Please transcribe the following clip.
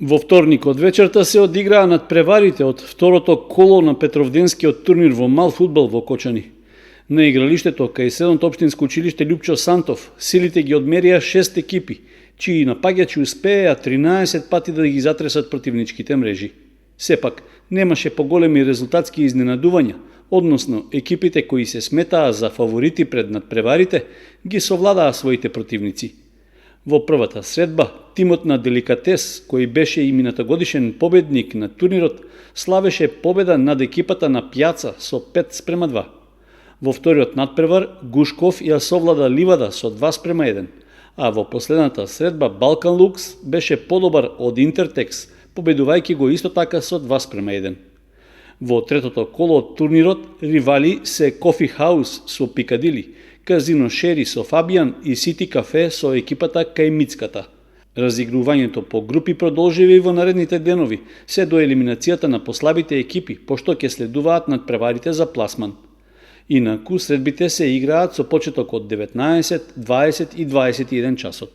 Во вторник од вечерта се одиграа надпреварите од второто коло на Петровденскиот турнир во мал фудбал во Кочани. На игралиштето кај седмото општинско училиште Лјупчо Сантов силите ги одмерија 6 екипи, чии напаѓачи успееа 13 пати да ги затресат противничките мрежи. Сепак, немаше поголеми резултатски изненадувања, односно екипите кои се сметаа за фаворити пред надпреварите ги совладаа своите противници. Во првата средба, тимот на Деликатес, кој беше и минатогодишен победник на турнирот, славеше победа над екипата на Пјаца со 5:2. Во вториот надпревар, Гушков ја совлада Ливада со 2:1, а во последната средба Балкан Лукс беше подобар од Интертекс, победувајќи го исто така со 2:1. Во третото коло од турнирот, ривали се Кофи Хаус со Пикадили, Казино Шери со Фабијан и Сити Кафе со екипата кај Мицката. Разигрувањето по групи продолжива и во наредните денови, се до елиминацијата на послабите екипи, пошто ќе следуваат надпреварите за пласман. Инаку, средбите се играат со почеток од 19, 20 и 21 часот.